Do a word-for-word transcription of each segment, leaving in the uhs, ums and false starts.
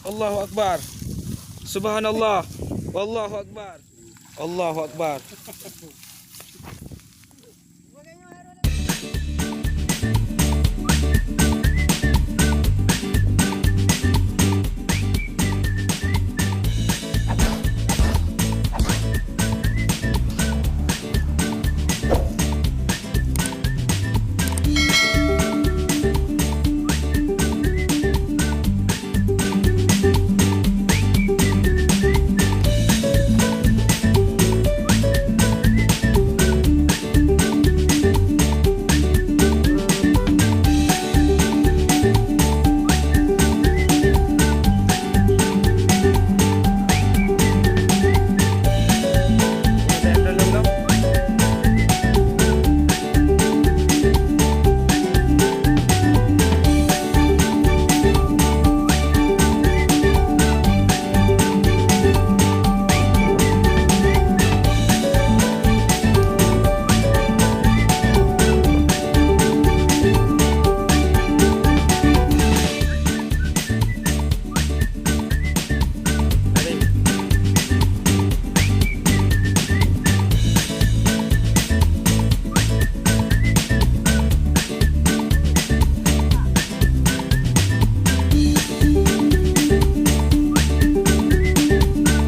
Allahu Akbar. Subhanallah. Wallahu Akbar. Allahu Akbar.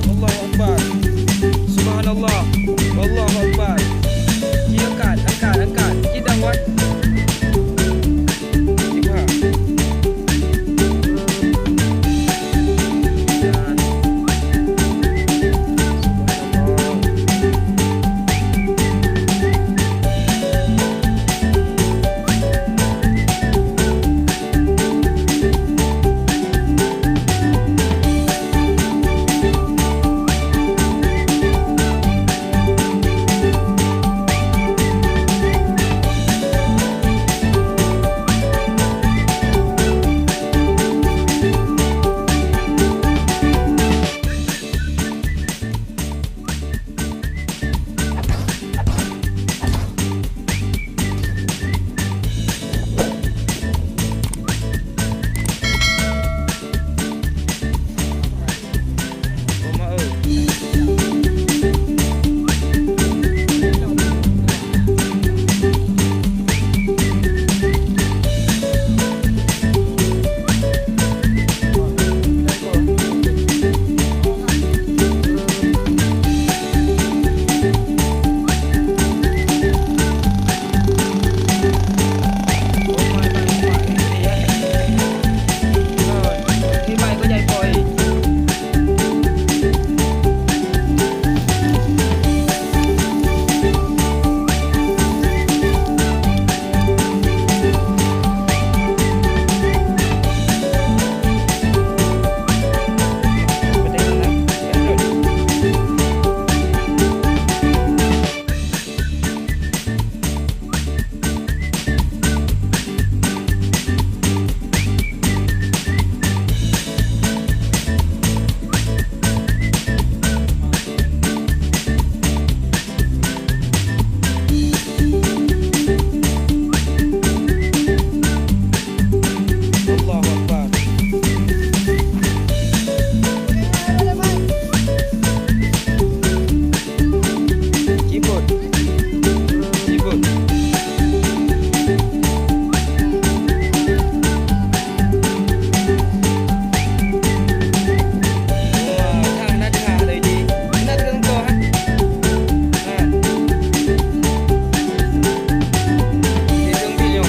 Allahu Akbar. Subhanallah. Allahu Akbar. Ci angkat, angkat, angkat. Ci dang, wan. Ci paha. Allahu Akbar. Cibot. Cibot. Wah, thang na teuhah lagèe jih. Na teuhah, ha? Ha. Di Sumbi nyoe.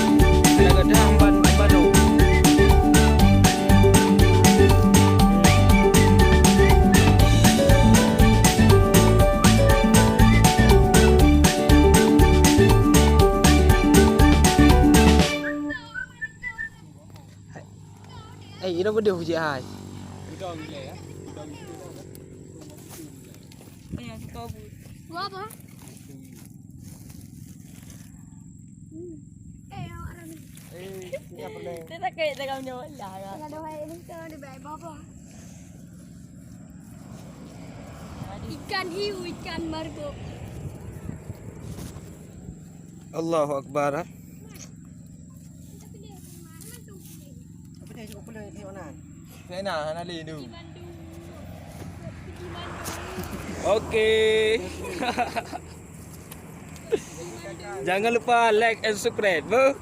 Ada geudah ban, ban baru. Eh, inoe beudôh jih hai. Dua apa? Eh, tidak pernah. Dia tak kait dalam nyawa lah, ya. Tengah doa ini, tengah di bawah apa? Ikan hiu, ikan margo. Allahu Akbar, ha? Apa dia? Mana tu? Apa dia? Cuba pula tengok nan. Nah, hana lé tu. Oke. Jangan lupa like and subscribe, bro.